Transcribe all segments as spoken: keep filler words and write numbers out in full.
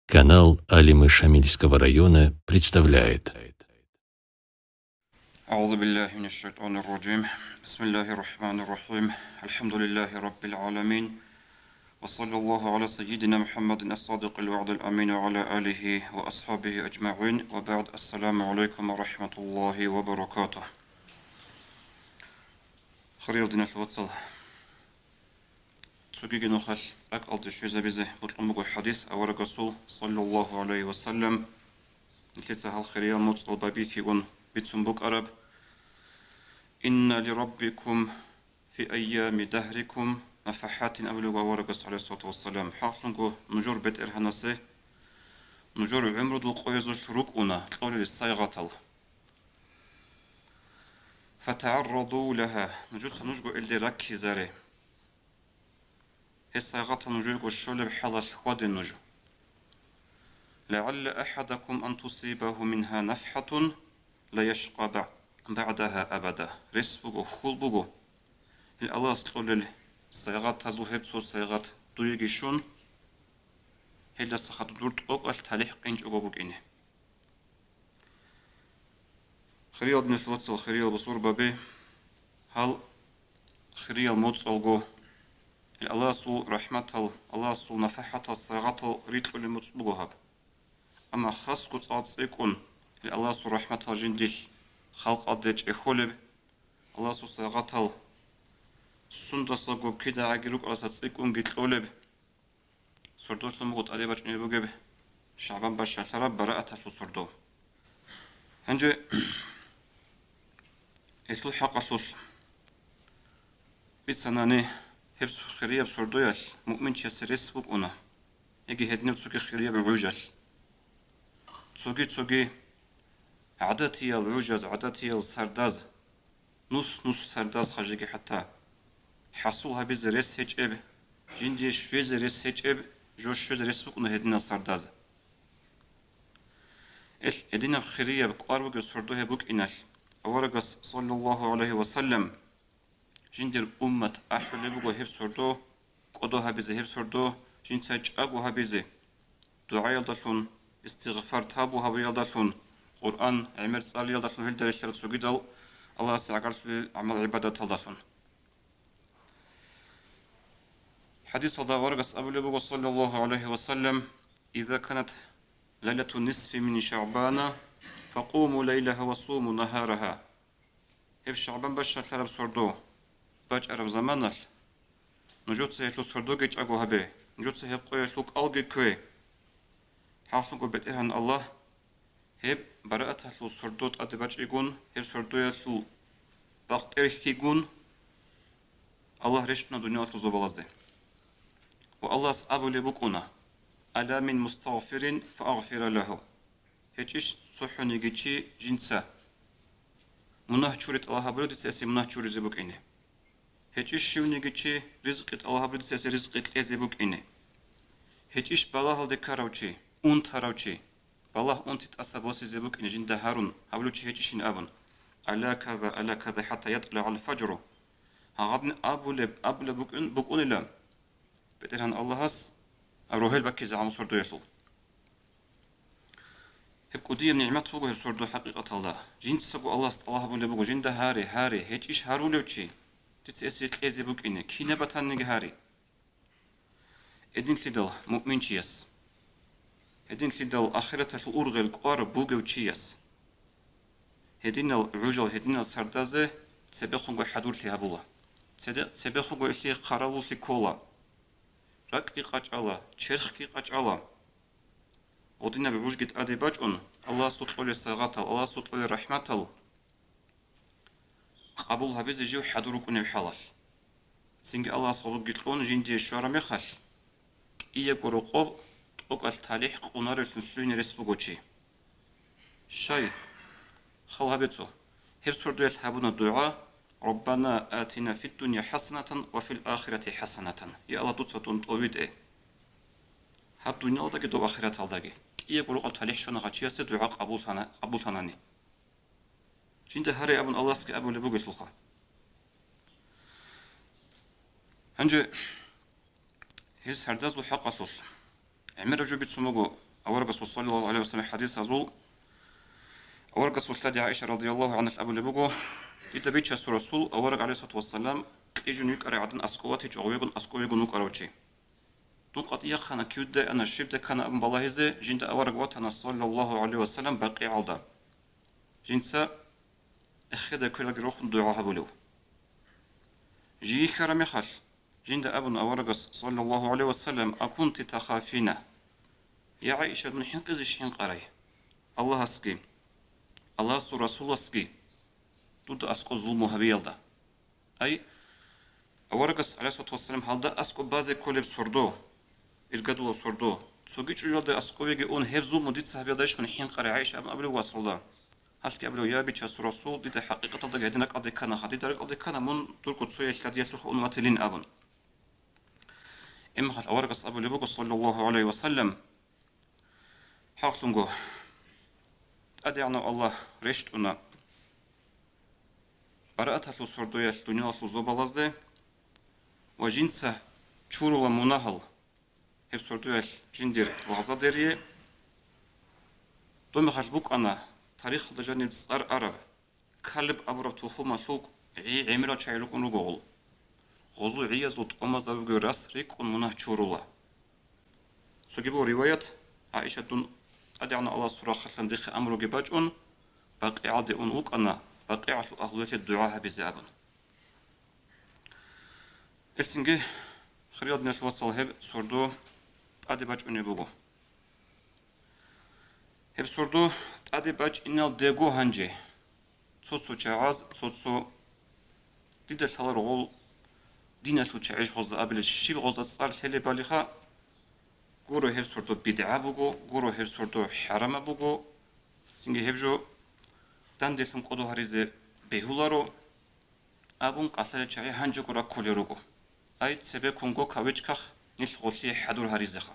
Канал Алимы Шамильского района представляет. أعوذ بالله من الشيطان الرجيم. بسم الله الرحمن الرحيم. الحمد لله رب العالمين. وصلى الله على سيدنا محمد الصادق الوعد الأمين وعلى آله وأصحابه أجمعين. وبعد، السلام عليكم ورحمة الله وبركاته. Хириял диналъул вацал, цогиги нухалъ ракӀалде щвезабизе бокьун буго хӀадис аварагасул, саллаллагьу гӀалайгьи ва саллам, нилъеца гьал хириял моцӀал бабихьигун бицун букӀараб: «Инна ли раббикум фи айями дагьрикум нафахӀатин», — абулеб аварагас, гӀалайгьиссалату вассалам, хӀакълъунго нужер БетӀергьанасе нужер гӀумрудул къоязулъ рукӀуна кьолел сайгъатал. «ФатагӀарраду лагьа», нужеца нужго илде раккизаре. Гьес сайгъатал нужерго щолеб хӀалалъ хьваде нуж. «ЛагӀалла ахӀадакум ан тусибагьу мингьа нафхӀатун ла яшкъа баъ-, баъдагьа абада». Рес буго, хьул буго, гьел Аллагьас кьолел сайгъатазул гьеб цо сайгъат дуеги щун, гьелдаса хадуб дур тӀокӀалъ талихӀ къинчӀого букӀине. Хириял диналъул вацал, хириял бусурбаби, гьал хириял моцӀалго, гьел Аллагьасул рахӀматал, Аллагьасул нафахӀатал, сайгъатал рикьулеб моцӀ буго гьаб. Амма хасго цӀакъ цӀикӀкӀун, гьел Аллагьасул рахӀматал жиндилъ халкъалде чӀехьолеб, Аллагьасул сайгъатал сундасаго кидагӀаги рукӀалдаса цӀикӀкӀунги кьолеб, сордолъун буго тӀаде бачӀунеб бугеб ШагӀбан бащалъараб барааталъул сордо. Гьанже гьелъул хӀакъалъулъ бицанани, гьеб хирияб сордоялъ муъминчиясе рес букӀуна, яги гьединаб цоги хирияб гӀужалъ. Цоги-цоги гӀадатиял гӀужаз, гӀадатиял сардаз, нус-нус сардаз хъажеги хӀатта хӀасул гьабизе рес гьечӀеб, жиндие щвезе рес гьечӀеб, жо щвезе рес букӀуна гьединал сардаз. Ил гьединаб хирияб кӀвар бугеб сордо гьеб букӀиналъ, аварагас, саллаллагьу гӀалайгьи ва саллам, жиндир уммат ахӀулеб буго гьеб сордо кӀодо гьабизе, гьеб сордо жинца чӀаго гьабизе, дугӀаялдалъун, истигъфар, тавбу гьабиялдалъун, Къуръан, гӀемер цӀалиялдалъун, гьелда релълъарал цогидал Аллагьасе гӀагарлъулел гӀамал-гӀибадаталдалъун. ХӀадисалда аварагас абулеб буго, саллаллагьу гӀалайгьи ва саллам: «Иза канат лайлату нисфи мин шагӀбана, факъуму лайлагьа ва суму нагьарагьа». Гьеб ШагӀбан бащалъараб сордо бачӀараб заманалъ, нужеца гьелъул сордоги чӀаго гьабе, нужеца гьеб къоялъул кӀалги ккве. ХӀакълъунго БетӀергьан Аллагь гьеб барааталъул сордо тӀаде бачӀигун, гьеб сордоялъул бакъ тӀерхьигун, Аллагь рещтӀуна дуниялалъул зобалазде. Ва Аллагьас абулеб букӀуна: «Ала мин мустагъфирин фаагъфира лагьу». ГьечӀищ цохӀониги чи жинца мунагь чури тӀалаб гьабулев дица гьесие мунагь чуризе букӀине? ГьечӀищ щивниги чи ризкъи тӀалаб гьабулев дица гьесие ризкъи кьезе букӀине? ГьечӀищ балагьалде ккарав чи, унтарав чи, балагь-унти тӀаса босизе букӀине жинда гьарун, гьабулев чи гьечӀищин абун, «Ала каза, ала каза хӀатта ятлагӀал фажру». Гьагъадин абулеб, абулеб букӀун-, букӀунила БетӀергьан Аллагьас рогьел баккизе гӀамал сордоялъул. Гьеб кӀудияб нигӀмат буго гьеб сордо хӀакъикъаталда. Жинцаго Аллагьас тӀалаб гьабулеб буго жинда гьаре, гьаре, гьечӀищ гьарулев чи, дица гьесие кьезе букӀине, кинаб батаниги гьаре. Гьединлъидал муъминчияс, гьединлъидал ахираталъул ургъел кӀвар бугев чияс, гьединал гӀужал, гьединал сардазе цебехунго хӀадурлъи гьабула. Цеде-, цебехунго илъие хъаравуллъи ккола. РакӀги къачӀала, черхги къачӀала. Гьединаб гӀужги тӀаде бачӀун, Аллагьасул кьолел сагъатал, Аллагьасул кьолел рахӀматал къабул гьабизе жив хӀадур рукӀунеб хӀалалъ. Цинги Аллагьас гъобги кьун жиндие щвараб мехалъ, кӀиябго рокъоб тӀокӀалъ талихӀ къунаревлъун лъугьине рес буго чи. Щай? Хал гьабе цо. Гьеб сордоялъ гьабуна дугӀа: «Раббана атина фиддуния хӀасанатан ва фил ахирати хӀасанатан». Я Аллагь, дуца дун тӀовитӀе гьаб дуниялалдаги доб ахираталдаги. КӀиябго рокъоб талихӀ щвана гьав чиясе дугӀа къабуллъана-, къабуллъанани. Жинда гьаре абун Аллагьасги абулеб бугелъулха. Гьанже гьел сардазул хӀакъалъулъ гӀемераб жо бицун буго Аварагасул саллаллагьу гӀалайгьи ва саллам хӀадисазул, аварагасул лъади ГӀаиша радияллагьу гӀангьалъ абулеб буго: «Дида Бичасул Расул, авараг гӀалайгьиссалату вассалам, кьижун вукӀарай гӀадин аскӀов ватичӀого вегун, аскӀов вегун вукӀарав чи. Дун къватӀив яхъана, кивдай ана, щибдай ккана абун балагьизе, жинда авараг ватана, саллаллагьу гӀалайгьи ва саллам, БакъигӀалда. Жинца эхедай квералги рохун дугӀа гьабулев. Жий хьараб мехалъ, жинда абуна аварагас, саллаллагьу гӀалайгьи ва саллам: Акунти тахафина? Я ГӀаиша, дун хӀинкъизищ хӀинкъарай Аллагьасги, Аллагьасул Расуласги дуда аскӀов зулму гьабиялда?» Ай, аварагас, гӀалайгьиссалату вассалам, гьалда аскӀоб базе кколеб сордо, иргадулаб сордо, цоги чӀужуялда аскӀовеги ун, гьеб зулму дица гьабиялдайищ мун хӀинкъарай ГӀаиша абун абулев васалда. Гьалъги абулев: «Я Бичасул Расул, дида хӀакъикъаталдаги гьедин ракӀалде кканаха, дида ракӀалде ккана мун дурго цояй лъадиялъухъ ун ватилин», – абун. Имахал аварагас абулеб буго, саллаллагьу гӀалайгьи ва саллам: «ХӀакълъунго, ТӀадегӀанав Аллагь рещтӀуна барааталъул сордоялъ дуниялалъул зобалазде ва жинца чурула мунагьал гьеб сордоялъ жиндир лагъзадерие. Доб мехалъ букӀана тарихалда жаниб цӀар араб, Калиб абураб тухумалъул гӀи гӀемерал чагӀи рукӀун руго гъол. Гъозул гӀиязул тӀомазабиги рас рикӀкӀун мунагь чурула». Цогибул риваят, ГӀаиша, дун ТӀадегӀанав Аллагьасул рахъалъан дихъе амруги бачӀун, БакъигӀалде ун вукӀана, БакъигӀалъул агьлуялъе дугӀа гьабизе абун. Гьелсинги, хириял диналъул вацал, гьеб сордо тӀаде бачӀунеб буго. Гьеб сордо тӀаде бачӀиналдего гьанже цо-цо чагӀаз, цо-цо, дида лъаларо гъол диналъул чагӀи гъозда абилеб, щиб гъозда цӀар лъелебалиха, гуро гьеб сордо бидгӀа буго, гуро гьеб сордо хӀарамаб буго, цинги гьеб жо данделъун кӀодо гьаризе бегьуларо абун кӀалъалел чагӀи гьанжего раккулел руго. Ай, цебеккунго кавычках нилъ гъолъие хӀадур гьаризеха.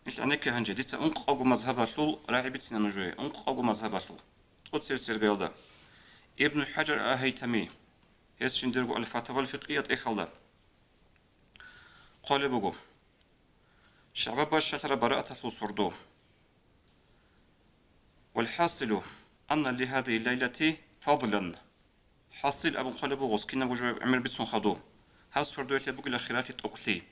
Нилъ гӀенекке гьанже, дица ункъавго мазгьабалъул рагӀи бицине нужее, ункъавго мазгьабалъул. ТӀоцебесеб иргаялда Ибну ХӀажар ал-ХӀайтами, гьес жиндирго Аль-Фатавал Фикъия тӀехьалда хъвалеб буго: ШагӀбан бащалъараб барааталъул сордо. Валхасилу анна ли гьадигьи лайлати фадлан. ХӀасил абун хъвалеб буго, кинабго жо гӀемер бицун хадуб. Гьаб сордоялъе бугила хиралъи тӀокӀлъи.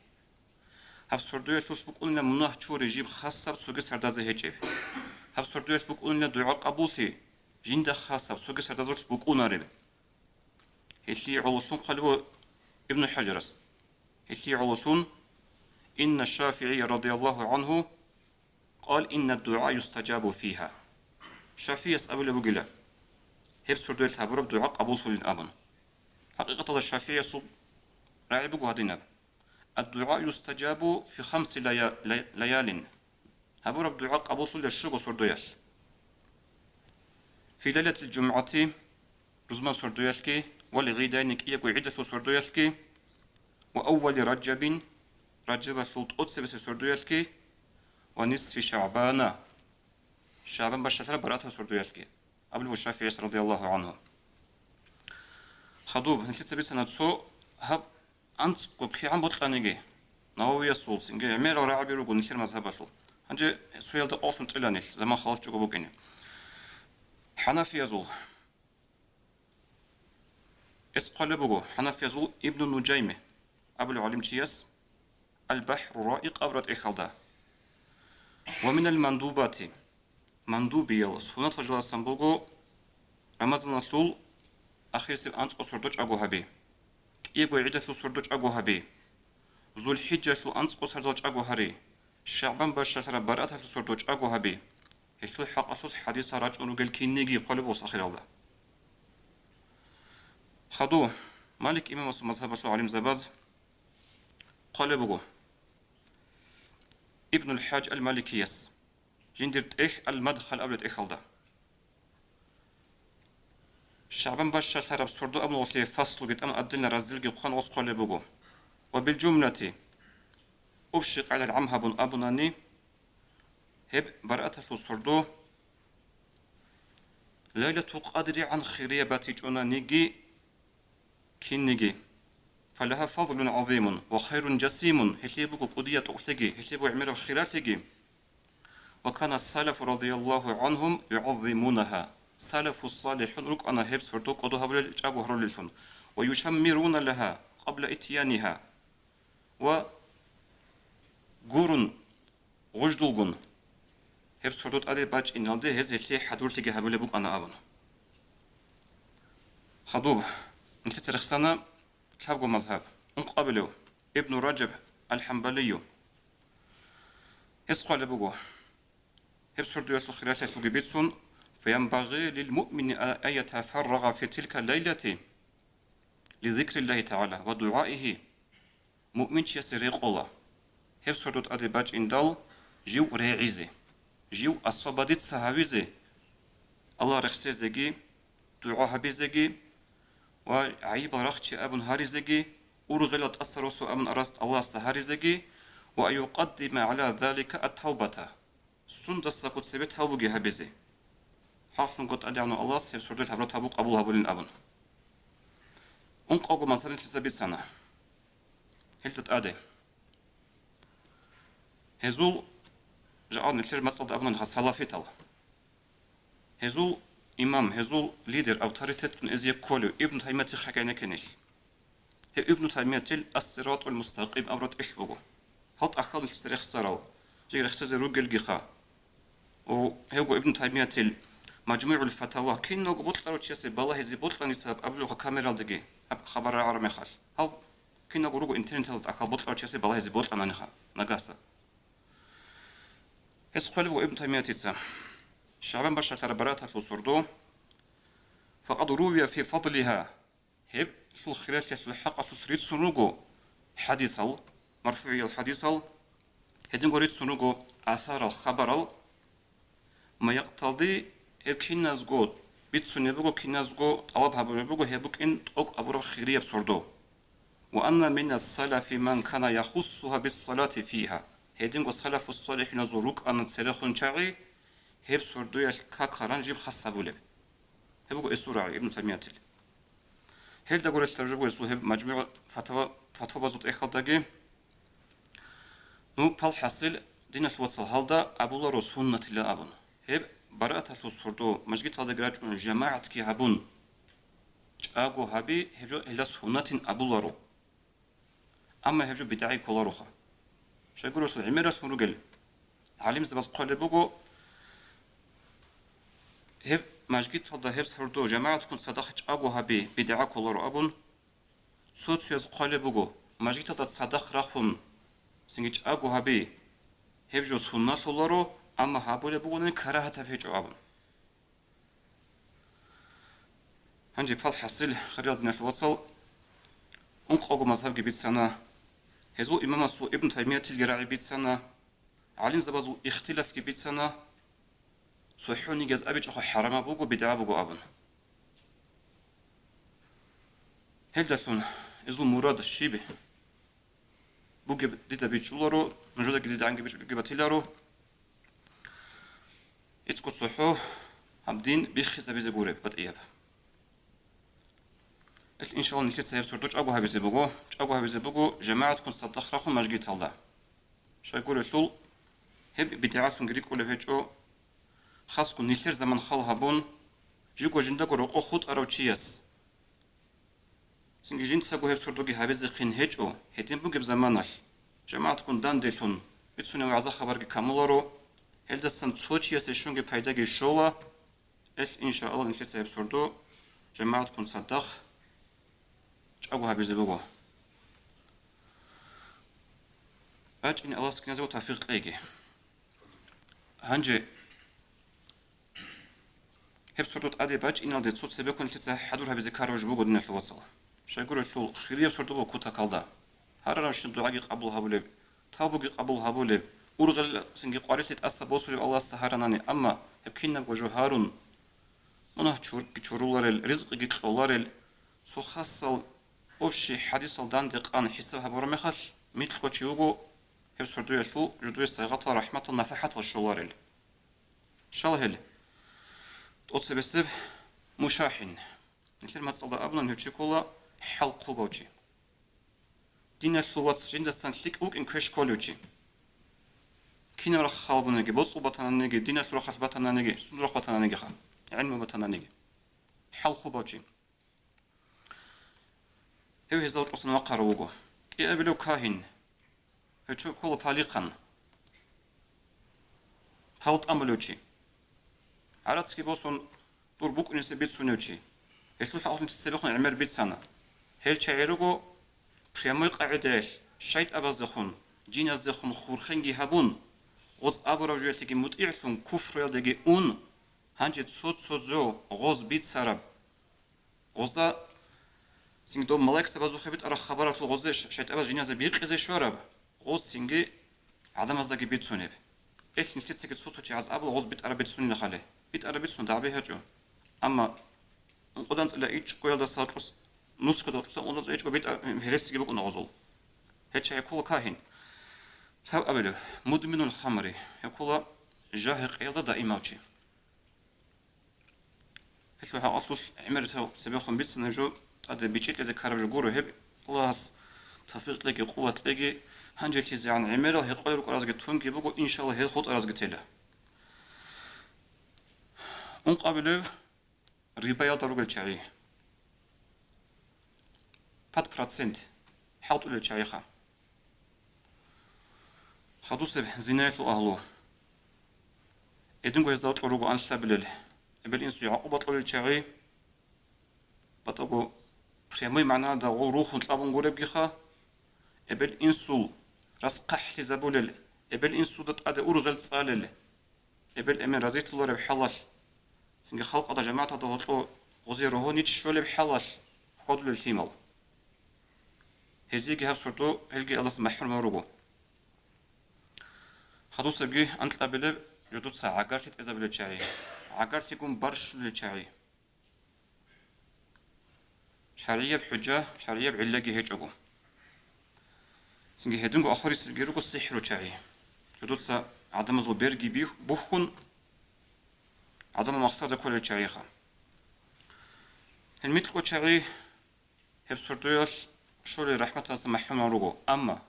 Гьаб сордоялъулъ букӀунила мунагь чури жиб хасаб цоги сардазе гьечӀеб. Гьаб сордоялъ букӀунила дугӀа къабуллъи жинда хасаб цоги сардазулъ букӀунареб. Гьелъие гӀололъун хъвалеб буго Ибну ХӀажарас. Гьелъие гӀололъун: «Инна ШафигӀия радияллагьу гӀангьу къала инна ддугӀа юстаджабу фигьа». ШафигӀияс абулеб бугила, гьеб сордоялъ гьабураб дугӀа къабуллъулин абун. ХӀакъикъаталда ШафигӀиясул рагӀи буго гьадинаб: «АддугӀа юстаджабу фи хамси лая-, лай-, лаялин». Гьабураб дугӀа къабуллъулила щуго сордоялъ. Фи лайлатил жумгӀати, рузман сордоялъги, вал гӀидайни, кӀиябго гӀидалъул сордоялъги, ва аввали Ражабин, Ражабалъул тӀоцебесеб сордоялъги, ва нисфи ШагӀбана, ШагӀбан бащалъараб бараатал сордоялъги, абулеб буго ШафигӀияс радияллагьу гӀангьу. Хадуб, нилъеца бицана цо гьаб анцӀго кигӀан бокьаниги, Нававиясул, цинги гӀемерал рагӀаби руго нилъер мазгьабалъул. Гьанже цоялда къокълъун тӀила нилъ, заман халатчӀого букӀине. ХӀанафиязул. Эс хъвалеб буго хӀанафиязул Ибну Нуджайми абулев гӀалимчияс Аль-БахӀру Раикъ абураб тӀехьалда: «Ва минал мандубати», мандубиял, суннатал жаласан буго Рамазаналъул ахирисеб анцӀго сордо чӀаго гьаби, кӀиябго гӀидалъул сордо чӀаго гьаби, ЗулхӀиджалъул анцӀго сардал чӀаго гьари, ШагӀбан бащалъараб барааталъул сордо чӀаго гьаби, гьелъул хӀакъалъулъ хӀадисал рачӀун ругел кинниги хъвалеб буго ахиралда. Хаду, Малик имамасул мазгьабалъул гӀалимзабаз хъвалеб буго Ибнуль ХӀаж аль-Маликияс, жиндир тӀехь Аль-Мадхал абулеб тӀехьалда. ШагӀбан бащалъараб сордо абуни гъолъие фаслуги тӀамун, отдельно разделги хъван гъос хъвалеб буго. Ва билжумлати, общий къагӀидал гӀам гьабун абунани, гьеб барааталъул сордо Лайлатул КъадригӀан хирияб батичӀонаниги кинниги, فلها فضل عظيم وخير جسيم, гьелъие буго кӀудияб тӀокӀлъиги, гьелъие буго гӀемераб хиралъиги. وكان السلف رضي الله عنهم يعظمونها, салафу салихӀун рукӀана гьеб сордо кӀодо гьабулел чӀаго гьарулеллъун, ويشمرون لها قبل إتيانها, ва гурун, гъуждулгун, гьеб сордо тӀаде бачӀиналде гьез гьелъие хӀадурлъиги гьабулеб букӀана абун. Хадуб, нилъеца рехсана лъабго мазгьаб, ункъабилев, Ибну Ражаб аль-ХӀамбалию. Гьес хъвалеб буго, гьеб сордоялъул хиралъиялъулги бицун: فينبغي للمؤمن أن يتفرغ في تلك الليلة لذكر الله تعالى ودعائه. Муъминчиясе рекъола гьеб сордо тӀаде бачӀиндал жив регӀизе, жив освободиться гьавизе, Аллагь рехсезеги, дугӀа гьабизеги ва гӀайибал рахче абун гьаризеги, ургъелал тӀаса росу абун араст Аллагьасда гьаризеги, وأن يقدم على ذلك التوبة, сундасаго цебе тавбуги гьабизе. ХӀакълъунго ТӀадегӀанав Аллагьас гьеб сордоялъ гьабураб тавбу къабул гьабулин абун. Ункъавго мазгьаб нилъеца бицана. Гьелда тӀаде. Гьезул, жагьал нилъер мацӀалда абуна, салафитал. Гьезул имам, гьезул лидер, авторитетун эзие кколев Ибн Таймиятихъ гьекъене ккенелъ. Гьев Ибн Таймиятил Ас-Сиратул Мустакъим абураб тӀехь буго. Гьал тӀахьал нилъеца рехсарал, жеги рехсезе ругелгиха. О, гьевго Ибн Таймиятил МажмугӀул Фатава, киналго бокьарав чиясе балагьизе бокьаниса гьаб абулебха камералдаги, гьаб хабар рагӀараб мехалъ. Гьал киналго руго интернеталда тӀахьал бокьарав чиясе балагьизе бокьананиха нагагьса. Гьес хъвалеб буго Ибн Таймиятица, ШагӀбан бащалъараб барааталъул сордо, فقد روي في فضلها, гьеб лъул хиралъиялъул хӀакъалъулъ рицун руго хӀадисал, марфугӀиял хӀадисал, гьединго рицун руго асарал, хабарал, ма якъталди, гьел киназго бицунеб буго, киназго тӀалаб гьабулеб буго, гьеб букӀин тӀокӀ абураб хирияб сордо. وأن من السلف من كان يخصها بالصلاة فيها. Гьединго салафу-салихӀиназул рукӀана церехун чагӀи, гьеб сордоялъ какаран жиб хас гьабулеб. Гьеб буго эсул рагӀи Ибн Таймиятил. Гьелда гурелъ таржа буго эсул гьеб МажмугӀ фатва-, фатвабазул тӀехьалдаги. Ну, палхӀасил, диналъ вацал, гьалда абуларо суннатила абун. Гьеб барааталъул сордо мажгиталдаги рачӀун жамагӀатги гьабун, чӀаго гьаби, гьеб жо гьелда суннатин абуларо. Амма гьеб жо бидгӀай кколароха. Щайгурелъул гӀемералъун ругел гӀалимзабаз хъвалеб буго, гьеб мажгиталда гьеб сордо жамагӀатккун цадахъ чӀаго гьаби бидгӀа кколаро абун, цо-цояз хъвалеб буго, мажгиталда цадахъ рахун, цинги чӀаго гьаби, гьеб жо сунналъуларо, амма гьабулеб бугони карагьатаб гьечӀо абун. Гьанже палхӀасил, хириял диналъул вацал, ункъавго мазгьабги бицана, гьезул имамасул Ибн Таймиятилги рагӀи бицана, гӀалимзабазул ихтилафги бицана, цохӀонигияз абичӀого хӀарамаб буго, бидгӀа буго абун. Гьелдалъун гьезул мурад щиб бугеб дида бичӀчӀуларо, нужедаги дида гӀанги бичӀчӀулебги батиларо. ИцӀго цохӀо гьаб дин биххизабизе гуреб батӀияб. Ил, иншалла, нилъеца гьеб сордо чӀаго гьабизе буго, чӀаго гьабизе буго жамагӀатккун цадахъ рахун мажгиталда. Щайгурелъул, гьеб бидгӀалъунги рикӀкӀунеб гьечӀо, хасго нилъер заман хал гьабун, живго жиндаго рокъов хутӀарав чияс. Цинги жинцаго гьеб сордоги гьабизе хъин гьечӀо, гьедин бугеб заманалъ, жамагӀатккун данделъун бицунеб вагӀза-хабарги камуларо, гьелдасан цо чиясе щунги пайдаги щола, ил, иншааллагь, нилъеца гьеб сордо жамагӀатккун цадахъ чӀаго гьабизе буго. БачӀине Аллагьас киназего тавфикъ кьеги. Гьанже гьеб сордо тӀаде бачӀиналде цо цебеккун нилъеца хӀадур гьабизе ккараб жо буго, диналъул вацал. Щайгурелъул, хирияб сордо буго кутакалда. Гьарарабщинаб дугӀаги къабул гьабулеб, тавбуги къабул гьабулеб, ургъел цинги къварилъи тӀаса босулеб Аллагьасда гьаранани, амма гьеб кинабго жо гьарун, мунагь чур-, чуруларел, ризкъиги кьоларел, цо хасал общий хӀадисал данде къан хӀисаб гьабураб мехалъ, микьго чи вуго гьеб сордоялъул жидее сайгъатал, рахӀматал, нафахӀатал щоларел. Щал гьел? ТӀоцебесеб мушахӀин. Нилъер мацӀалда абуна, гьев чи ккола хӀалхъубав чи. Диналъул вац жиндасан лъикӀ вукӀин квеш кколев чи. Кинаб рахъ халбуниги, боцӀул батананиги, диналъул рахъалъ батананиги, сунда рахъ батананиги ха, гӀелму батананиги. ХӀалху бачи. Гьев гьезда вачӀусан вахъарав вуго. КӀиабилев кагьин. Гьев чо ккола палихъан. Пал тӀамулев чи. ГӀарацги босун, дур букӀунесе бицунев чи. Гьелъул хӀакъалъулъ цебехун гӀемер бицана. Гьел чагӀи руго прямой къагӀидаялъ, шайтӀабаздехун, жиназдехун хурхенги гьабун, гъоз абурав жуялъеги мутӀигӀлъун, куфруялдеги ун, гьанже цо-цо жо гъоз бицараб. Гъозда цинги доб малаикзабазухъе битӀараб хабаралъул гъозе ш-, шайтӀабаз жиназда бикъизе щвараб, гъоз цинги гӀадамаздаги бицунеб. Эл нилъецаги цо-цо чагӀаз абула гъоз битӀараб бицунила хали. БитӀараб бицун дагӀби гьечӀо. Амма ункъодан цӀила ичӀгоялдаса гьоркьос, нускада гьоркьоса ункъодан цӀила ичӀго битӀа-, гьересиги букӀуна гъозул. Гьеча гьеккула кагьин. Лъабабилев, мудминул хамри, гьеккула жагьи-къиялда даимав чи. Гьелъул хӀакъалъулъ гӀемер цебехун бицана жо, тӀаде бичӀчӀи кьезе ккараб жо гуро гьеб, Аллагьас тавфикъ кьеги, къуват кьеги, гьанжелъизегӀан гӀемерал гьекъолел рукӀаразги тунги буго, иншалла, гьел хутӀаразги тела. Ункъабилев рибаялда ругел чагӀи. Пад процент хӀалтӀулел чагӀиха. Хадусеб зинаялъул агьлу. Эдинго гьезда вокьор руго анлъабилел, эбел-инсуе гӀакъуба кьолел чагӀи, батӀаго прямой магӀнаялда гъол рухун кьабун гуребгиха, эбел-инсул расхъахӀлъизабулел, эбел-инсуда тӀаде ургъел цӀалел, эбел-эмен разилъулареб хӀалалъ, цинги халкъалда жамагӀаталда гьоркьо гъозе рогьонич щолеб хӀалалъ хьвадулел лъимал. Гьезиеги гьаб сордо гьелги Аллагьас махӀрумав руго. Хадусебги анкьабилеб жодуца гӀагарлъи тӀезабулел чагӀи, гӀагарлъигун барщулел чагӀи. ШаргӀияб хӀужа, шаргӀияб гӀиллаги гьечӀого. Цинги гьединго ахирисебги руго сихӀру чагӀи. Жодуца гӀадамазул берги бих-, бухьун, гӀадамал махсарда кколел чагӀиха. Гьел микьго чагӀи гьеб сордоялъ щолел рахӀматалдаса махӀрумал руго, амма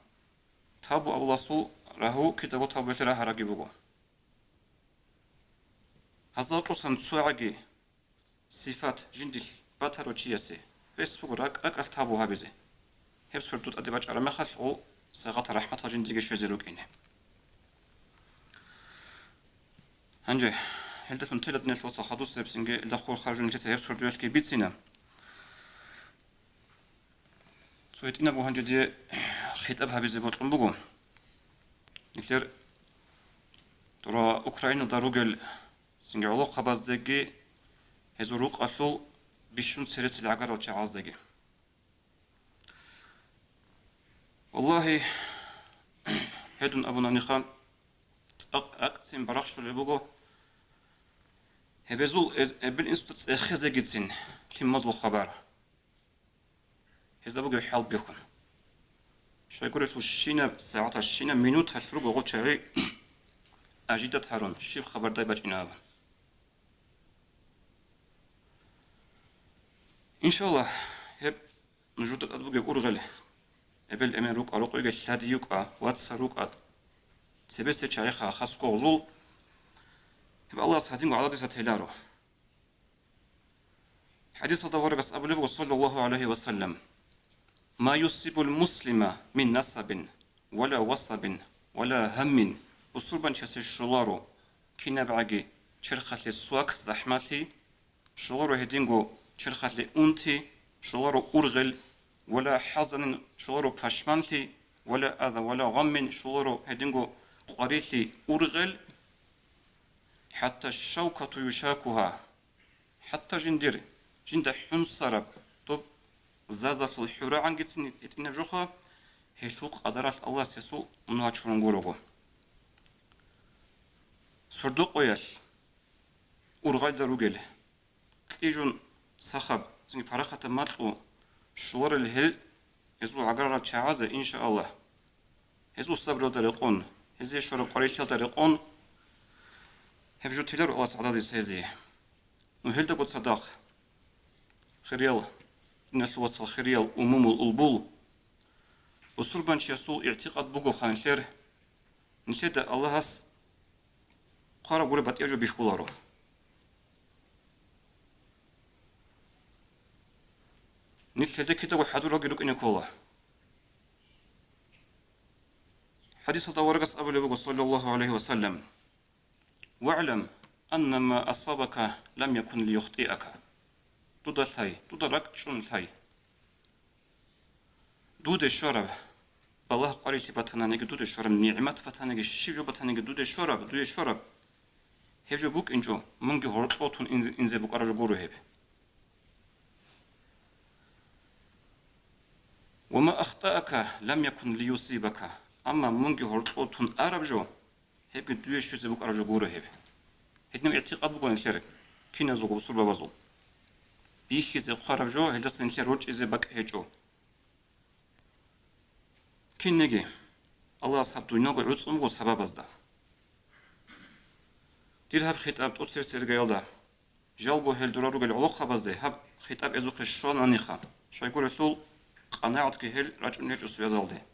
табу абуласул рагьу кидаго табуялъе рагьараги буго. Гьазда вокьусан цо гӀаги сифат жиндилъ батарав чиясе, гьес буго ракӀ-ракӀалъ табу гьабизе. Гьеб сордо тӀаде бачӀараб мехалъ, гъол сагъат рахӀматал жиндиеги щвезе рукӀине. Гьанже, гьелдалъун тела диналъул вацал хадусеб цинги илда хурхараб жо нилъеца гьеб сордоялъги бицина. Цо гьитӀинабго гьанже дие хитӀаб гьабизе бокьун буго. Нилъер дора Украиналда ругел цинги гӀолохъабаздеги гьезул рукъалъул бищун цересел гӀагарал чагӀаздеги. Валлагьи, гьедун абунаниха, цӀакъ ракӀцин барахщулеб буго гьебезул эз-, эбел-инсуда цӀехезегицин лъималазул хабар. Гьезда бугеб хӀал бихьун. Щайгурелъул щинаб сагӀаталъ, щинаб минуталъ руго гъол чагӀи ажидат гьарун, щиб хабардай бачӀина абун. Иншаллагь, гьеб нужуда тӀад бугеб ургъел, эбел-эмен рукӀа, рокъойги лъади йукӀа, вацал рукӀа, цебесел чагӀиха хасго гъузул, гьеб Аллагьас гьадинго гӀадаб дица теларо. ХӀадисалда аварагас абулеб буго, саллаллагьу гӀалайгьи ва саллам: «Ма юсибул муслима мин насабин, вала васабин, вала гьаммин», бусурбанчиясе щоларо кинабгӀаги черхалъе свак, захӀмалъи, щоларо гьединго черхалъе унти, щоларо ургъел, вала хӀазанин, щоларо пашманлъи, вала аза, вала гъаммин, щоларо гьединго къварилъи, ургъел, хӀатта шавкату юшакугьа, хӀатта жиндир, жинда хӀунсараб доб зазалъул хӀурагӀангицин гьитӀинаб жоха, гьелъул къадаралъ Аллагьас гьесул мунагь чурун гурого. Сордо къоялъ ургъалда ругел, кьижун сахаб, цинги парахатаб макьу щоларел гьел, гьезул гӀагарал чагӀазе, иншааллагь. Гьезул сабралда рекъон, гьезие щвараб къварилъиялда рекъон, гьеб жо теларо Аллагьас гӀададиса гьезие. Ну, гьелдаго цадахъ, хириял, диналъул вацал, хириял умумул улбул, Бусурбанчиясул игӀтикъад бугоха нилъер, нилъеда Аллагьас хъвараб гуреб батӀияб жо бихьуларо. Нилъ гьелда кидаго хӀадуралги рукӀине ккола. ХӀадисалда аварагас абулеб буго, саллаллагьу гӀалайгьи ва саллам: «ВагӀлам анна ма асабака лам якун лиюхтиака». Дуда лъай, дуда ракӀчӀун лъай. Дуде щвараб балагь къварилъи батананиги, дуде щвараб нигӀмат батаниги, щиб жо батаниги дуде щвараб, дуе щвараб, гьеб жо букӀинчӀо, мунги гьоркьов тун инзе, инзе букӀараб жо гуро гьеб. «Ва ма ахтаака лам якун лиюсибака», амма мунги гьоркьов тун араб жо, гьебги дуе щвезе букӀараб жо гуро гьеб. Гьединаб игӀтикъад буго нилъер киназулго бусурбабазул. Бихьизе хъвараб жо, гьелдаса нилъер рорчӀизе бакӀ гьечӀо. Кинниги, Аллагьас гьаб дуниялго гӀуцӀун буго сабабазда. Дир гьаб хитӀаб тӀоцебесеб иргаялда, жалго гьел дора ругел гӀолохъабазде гьаб хитӀаб эзухъе щвананиха, щайгурелъул къанагӀатги гьел рачӀун гьечӀо суязалде.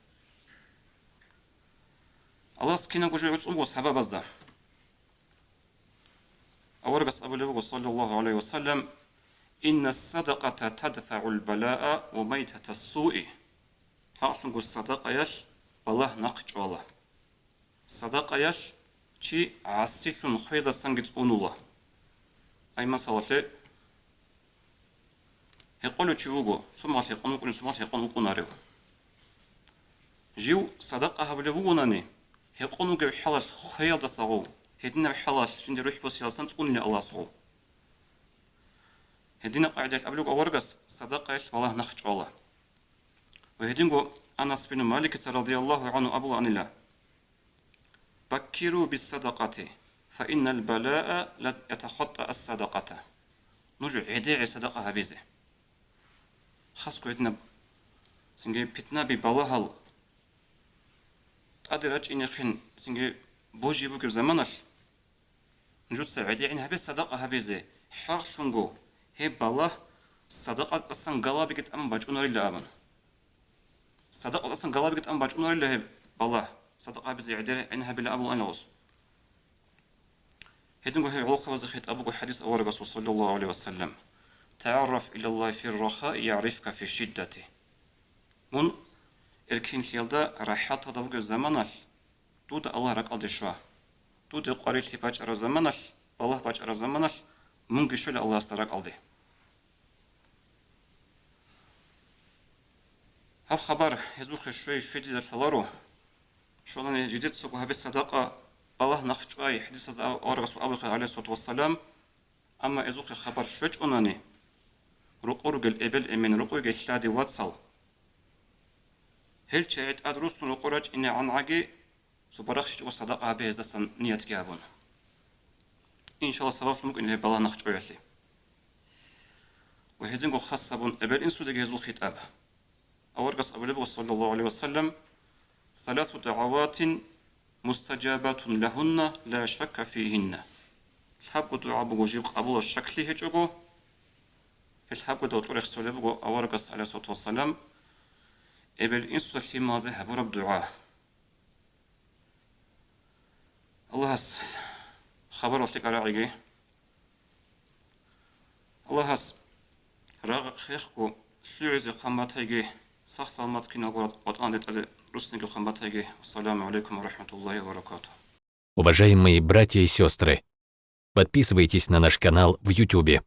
Аллагьас кинабго жо гӀуцӀун буго сабабазда. Аварагас абулеб буго, саллаллагьу гӀалайгьи ва саллам: «Инна садакъата тадфагӀул балаа ва майтатас суи». ХӀакълъунго садакъаялъ балагь нахъчӀвала. Садакъаялъ чи гӀасилъун хвейдасанги цӀунула. Ай, масалалъе, гьекъолев чи вуго, цо мал гьекъон вукӀунев, цо мал гьекъон вукӀунарев. Жив садакъа гьабулев вугонани, гьекъон вугев хӀалалъ хвеялдаса гъов, гьединаб хӀалалъ жинде рухӀ босиялдасан цӀунулев Аллагьас гъов. Гьединаб къагӀидаялъ абулеб аварагас садакъаялъ балагь нахъчӀвала. Ва гьединго Анас бин Маликица радияллагьу гӀангьу абулаанила: «Баккиру биссадакъати, фа иннал балаа ла ятахаттаъ ас-садакъата». Нуж гӀедегӀи садакъа гьабизе. Хасго гьединаб цинги питнаби, балагьал тӀаде рачӀинехъин цинги божи бугеб заманалъ, нужеца гӀедегӀин гьабе садакъа гьабизе, хӀакълъунго гьеб балагь садакъатасан галабиги тӀамун бачӀунарила абун. Садакъатасан галабиги тӀамун бачӀунарила гьеб балагь, садакъа гьабизе гӀедегӀин гьабила абулаан гъос. Гьединго гьеб гӀолохъабазда хитӀаб буго хӀадис аварагасул, саллаллагьу гӀалайгьи ва саллам: «ТагӀарраф илаллагьи фир рахаи ягӀрифка фи шиддати». Мун эркинлъиялда, рахӀалталда вугеб заманалъ, дуда Аллагь ракӀалде щва. Дуде къварилъи бачӀараб заманалъ, балагь бачӀараб заманалъ, мунги щвела Аллагьасда ракӀалде. Гьаб хабар гьезухъе щвей щведизе лъаларо. Щолани жидецаго гьабе садакъа, балагь нахъчӀвай, хӀадисазда аварагасул абухъе, гӀалайгьиссалату вассалам, амма гьезухъе хабар щвечӀонани, рокъор ругел эбел-эмен, рокъор ругел лъади-вацал, гьел чагӀи тӀад руссун рокъор рачӀинегӀангӀаги, цо барахщичӀого садакъа гьабе гьездасан ниятги гьабун. Иншаллагь, сабаблъун букӀин гьеб балагь нахъчӀваялъе. Ва гьединго хас гьабун эбел-инсудеги гьезул хитӀаб. Аварагас абулеб буго, саллаллагьу гӀалайгьи ва саллам: «Саласу дагӀаватин мустаджабатун лагьунна ла шакка фигьинна». Лъабго дугӀа буго жиб къабулаб щаклъи гьечӀого. Гьел лъабго дугӀа тӀурехсолеб буго аварагас, гӀалайгьиссалату вассалам, эбел-инсуца лъималазе гьабураб дугӀа. Аллагьас хабаралъе карагӀиги. Аллагьас рагъ-хехго лъугӀизе хъван батайги, сах-саламат киналго ватӀан ретӀазе руссинги хъван батайги. Ассаламу гӀалайкум ва рахӀматуллагьи ва баракатугь. Уважаемые братья и сестры, подписывайтесь на наш канал в Ютубе.